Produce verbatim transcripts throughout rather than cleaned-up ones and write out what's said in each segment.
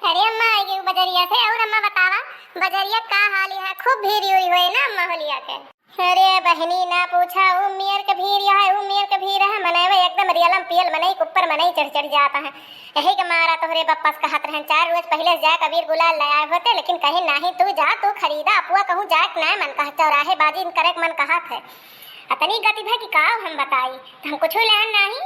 अरे अम्मा, आई गई बजरिया से। और अम्मा बतावा, बजरिया का हाल है? खूब भीड़ हुई होए ना अम्मा होलिया के? अरे बहिनी ना पूछा, उ मेर के भीड़ है, उ मेर के भीड़ है, मनई एकदम रियलम पियल मनई के ऊपर मनई चढ़ चढ़ जाता है। यही के मारा तोहरे बप्पा से कहत रहन, चार रोज पहिले से जाके अबीर गुलाल ले आए होते, लेकिन कहीं नाही, तू जा, तू खरीदा, अपुआ कहूँ जाए के नाय मन कहत, चौराहे बाजी करे के मन कहत है। अतनी गति भय कि का हम बताई, तो हम कुछ लेहन नाही,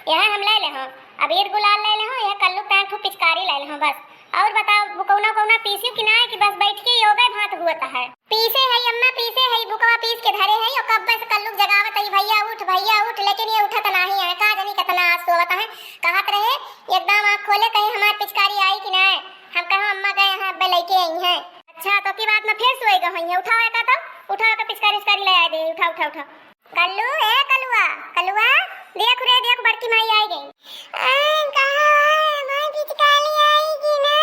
यह हम ले लेहन, अबीर गुलाल ले लेहन, यह कल्लू के ताईं ठू पिचकारी ले लेहन बस। और बताओ, बुकौना उकौना पीसियो कि नाय कि बस बैठ के योगा भात हुआ है? पीसे है अम्मा, पीसे है, बुकवा पीस के धरे है, और कब से कल्लू के जगावत है, "भैया उठ, भैया उठ", लेकिन ये उठत नाही है, का जानी कितना आज सोवत है। कहत रहे, एकदम आँख खोले, कहे, "हमार पिचकारी आई कि नाय?" हम कहे, "अम्मा गए हैं, अब्बे लेके आई हैं।" अच्छा, तो की बात में फिर सोए गए हैं, उठाओ एका तो, उठाओ एका पिचकारी उचकारी ले आए दे, उठा, उठा, उठा। कल्लू, ए कलुआ, कलुआ, देख रे, देख बड़की माई आई गई। आ, कहाँ है? हमार पिचकारी आई कि ना?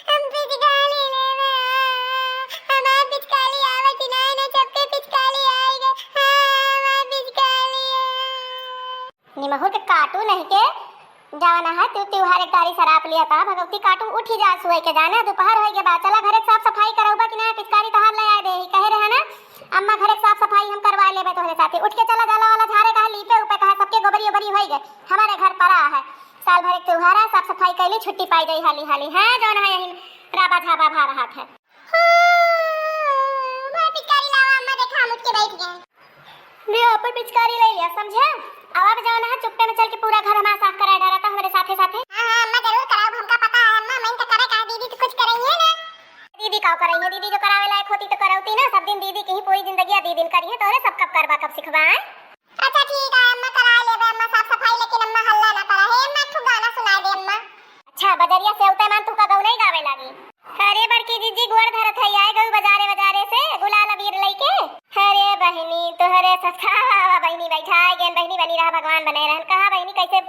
हम पिचकारी लेवे आ। हमार पिचकारी आवे कि ना? ना सबके पिचकारी आई गई। हाँ, हमार पिचकारी आ। निमहू के काटू नहीं के, जाना है, तू त्योहार एक तारी शराब लिया था, भगवती काटू उठी जा सुए के, जाना, दोपहर होई गए बा, चला घरे के साफ सफाई करउबा कि ना, पिचकारी तोहार ले आए दे, कहे रहे ना, अम्मा घरे के साफ सफाई हम करवा लेबे तोहरे साथे, उठ के चला, जाला वाला झारे कहा, लीपे उपे कहा, सबके गोबरी ओबरी होई गए, हमारे घर परा है, साल भर एक त्योहार है, साफ सफाई कैली, छुट्टी पाई जाई हाली हाली, हाँ, जौन है यही राबा झाबा भा रहा है। हाँ, हमार पिचकारी लावा, अम्मा देखा हम उठ के बैठ गए। ले अपन पिचकारी ले लिया, समझे? अब, अब जौन है चुप्पे में चल के पूरा घर हमारा साफ कराए डरा था हमरे साथे साथे। हाँ, हाँ, अम्मा जरूर कराओ, हमका पता है अम्मा, मैं तो करे का दीदी तो कुछ करई है ना। दीदी का करई है, दीदी जो करावे लायक होती तो करौती ना, सब दिन दीदी की ही पूरी जिंदगी दीदी करी है, तोहरे सब कब करबा, कब सिखबा, हैं? अच्छा ठीक है अम्मा, करा लेबे अम्मा साफ सफाई, लेकिन अम्मा हल्ला ना करा। हे अम्मा, एक ठो गाना सुनाए दे अम्मा। अच्छा, बजरिया से उतै मान तू का गौ नहीं गावे लागी। अरे बड़की जिज्जी गोड़ धरत है, आए गऊ बजारे बजारे से गुलाल अबीर लइके। अरे बहिनी तोहरे सखा बहिनी बैठा आए गेन बहिनी, बनी रहा भगवान बने रहन। कहा बहिनी कैसे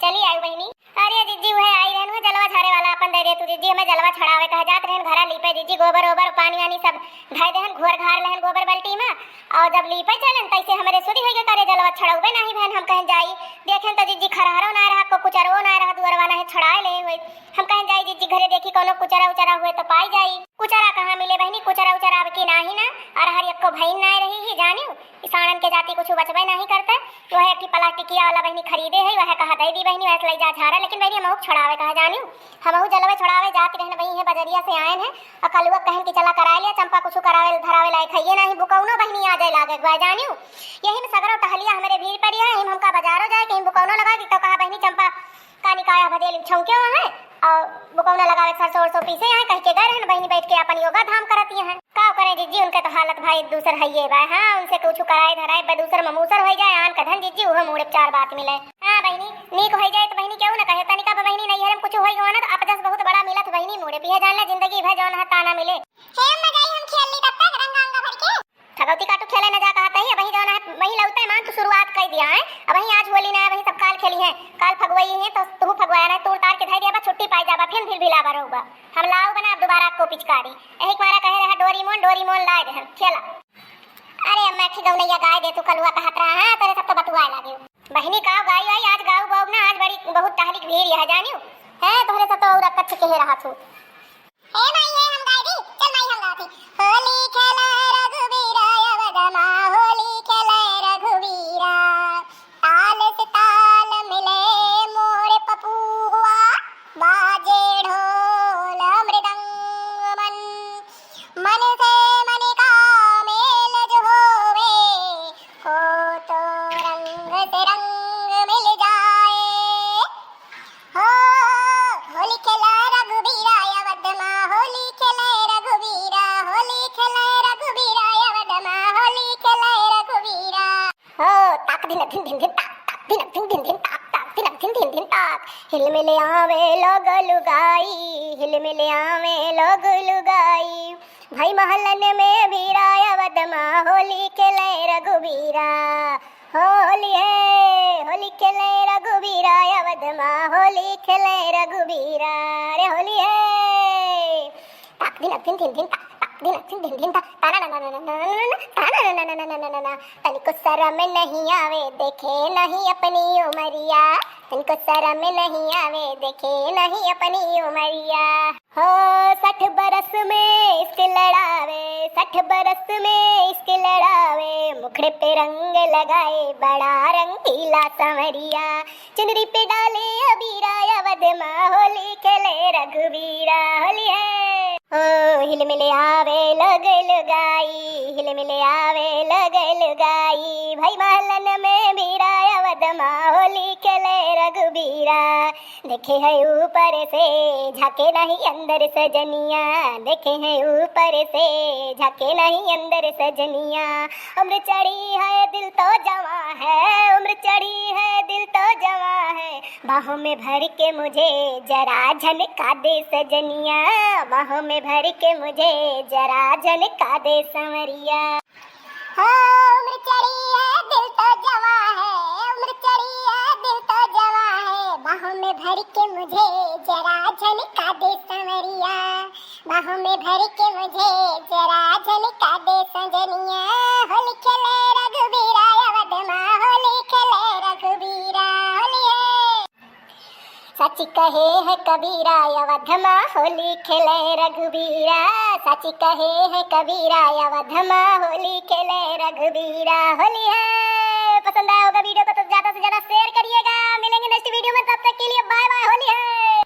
चली आयु बहिनी? अरे जिज्जी, उहे आई रहन, उहे जलवा झारे वाला अपन दे दे तू जिज्जी, हमें जलवा छड़ावे कहे जात रहन, घरा लीपे जिज्जी, गोबर ओबर, पानी वानी सब धइ देहन, घोर घार लेहन गोबर बाल्टी में, और जब लीपे चलन, तैसे हमरे सुधी होइगे, करे जलवा छड़ौबे नाही भैन, हम कहन जाई, देखेन तो जिज्जी खरहरो ना रहा, को कुचरवो ना रहा, दुअरवा नाही छड़ाए ले होई, हम कहन जाई जिज्जी घरे देखी कौनो कुचरा उचरा हुए तो पाई जाई। कुचरा कहाँ मिले बहिनी, कुचरा उचरा अब की नाही ना, अरहर एक्को भइन ना रही ही जानियो, ई साँड़न के जाति कुछ बचबे नाही करते। वह एक ठे प्लास्टिकिया वाला बहिनी खरीदे है, वह कहा दे दी बहिनी, वह लई जा झारा। लेकिन बहिनी हमहू के छोड़ावे कहा जानियो, हमहू जलवे छोड़ावे जात रहन बहिनी, है बजरिया से आयन है, और कलुआ कहन कि चला कराए लिया, चंपा कुछ करावे धरावे लायक है ये नाही, बुकौनो बहिनी आ जाए लागे बा जानियो। यही में सगरो टहलिया हमरे भीड़ पड़ी है, यही में हमका बजारो जाए, कहीं बुकौनो लगा कि तो कहा बहिनी चंपा का निकाया भदेली छौंके हुआ है, और बुकौना लगावे सरसों उरसों पीसे आए, कह के गए रहन बहिनी बैठ के अपन योगा धाम करती हैं। का करें जिज्जी, उनके तो हालत भाई दूसर है ये बा, हाँ, उनसे कुछ कराए धराए बा दूसर ममूसर हो जाए, आन कधन जिज्जी उहो मूड़े चार बात मिले। हाँ बहिनी, नीक हो जाए तो बहिनी क्यों ना कहे, तनिका बा बहिनी नहीं हरम कुछ हो गवा ना तो अपजस बहुत बड़ा मिलत बहिनी, मूड़े पिए जान ले जिंदगी भर जौन है ताना मिले। हे अम्मा जाई हम खेल ली तब तक रंग अंगा भर के। भगवती काटू खेले न जा कहत ही, अबहीं जौन है, वहीं लौते मान तू शुरुआत कइ दिया है। अबहीं आज होली ना है, वहीं सब काल खेली हैं, काल फगुआई हैं, तो तू फगुआया ना, तूर तार के धइ दिया बा, छुट्टी पाई जाबा, फिर भिल भिला बरहुबा। हम लाऊ बना अब दोबारा को पिचकारी। यही मारा कहे रहा डोरीमोन, डोरीमोन लाए दे हम, खेला। अरे अम्मा, एक ठे गौनैया गाए दे तू, कलुआ कहत रहा, हाँ, तेरे सब तो बतुआए लागे। बहिनी का गाई आई, आज गाऊ बाऊ ना, आज बड़ी बहुत टहलिक भीड़ यह जानियो। है, तोहरे सब तो और कच्छ के रहा तू। हे माई, हे हम गाई दी। चल माई, हम गावत ही। होली खेले रघुबीरा अवध मा, होली खेले रघुबीरा। ताल से ताल मिले मोरे पपुआ, बाजे ढोल मृदंग मन। मन से मन का मेल जो होवे, हो तो रंग से रंग मिल जाए। हो, होली खेले रघुबीरा अवध मा, होली खेले रघुबीरा, होली खेले रघुबीरा अवध मा, होली खेले रघुबीरा। हो, ताक धिन धिन धिन धिन ताक, ताक धिन धिन धिन धिन ताक, ताक धिन धिन धिन धिन ताक। हिल मिल आवे लोग लुगाई, हिल मिल आवे लोग लुगाई। भाई महलन में भीरा अवध मा, होली खेले रघुबीरा। होली है, होली खेले रघुबीरा अवध मा, होली खेले रघुबीरा, रे होली है। ताक धिन धिन धिन धिन ताक, ताक धिन धिन धिन धिन ताक, ताना ना ना ना ना ना ना ना, ताना ना ना ना ना ना ना ना। तनिको शरम नहीं आवे, देखे नहीं अपनी उमरिया। इनको शर्म नहीं आवे, देखे नहीं अपनी उमरिया। हो, सठ बरस में इश्क लड़ावे, सठ बरस में इश्क लड़ावे, मुखड़े पे रंग लगाए बड़ा रंगीला सांवरिया। चुनरी पे डाले अबीरा अवध माँ, होली खेले रघुबीरा। होली है। ओ, हिल मिल आवे लोग लुगाई, हिल मिल आवे लोग लुगाई, भाई महलन में बीरा अवध माँ, होली खेले रघुबीरा। देखे है ऊपर से, झाके नहीं अंदर सजनिया, देखे है ऊपर से, झाके नहीं अंदर सजनिया। उम्र चढ़ी है, दिल तो जवां है, उम्र चढ़ी है, दिल तो जवां है, बाहों में भर के मुझे जरा झनका दे सजनिया, बाहों में भर के मुझे जरा झनका दे सांवरिया। हो, उम्र चढ़ी है, दिल तो जवां है, उम्र चढ़ी है, दिल तो जवां है, बाहों में भर के मुझे जरा झनका दे सांवरिया, बाहों में भर के मुझे जरा झनका दे सजनिया। होली खेले रघुबीरा अवध माँ, होली खेले रघुबीरा। होली है। सच कहे है कबीरा अवध माँ, होली खेले रघुबीरा। सच कहे है कबीरा अवध माँ, होली खेले रघुबीरा। होली है। पसंद आया होगा वीडियो को तो ज्यादा से ज्यादा शेयर करिएगा। मिलेंगे नेक्स्ट वीडियो में, तब तक के लिए बाय बाय। होली है।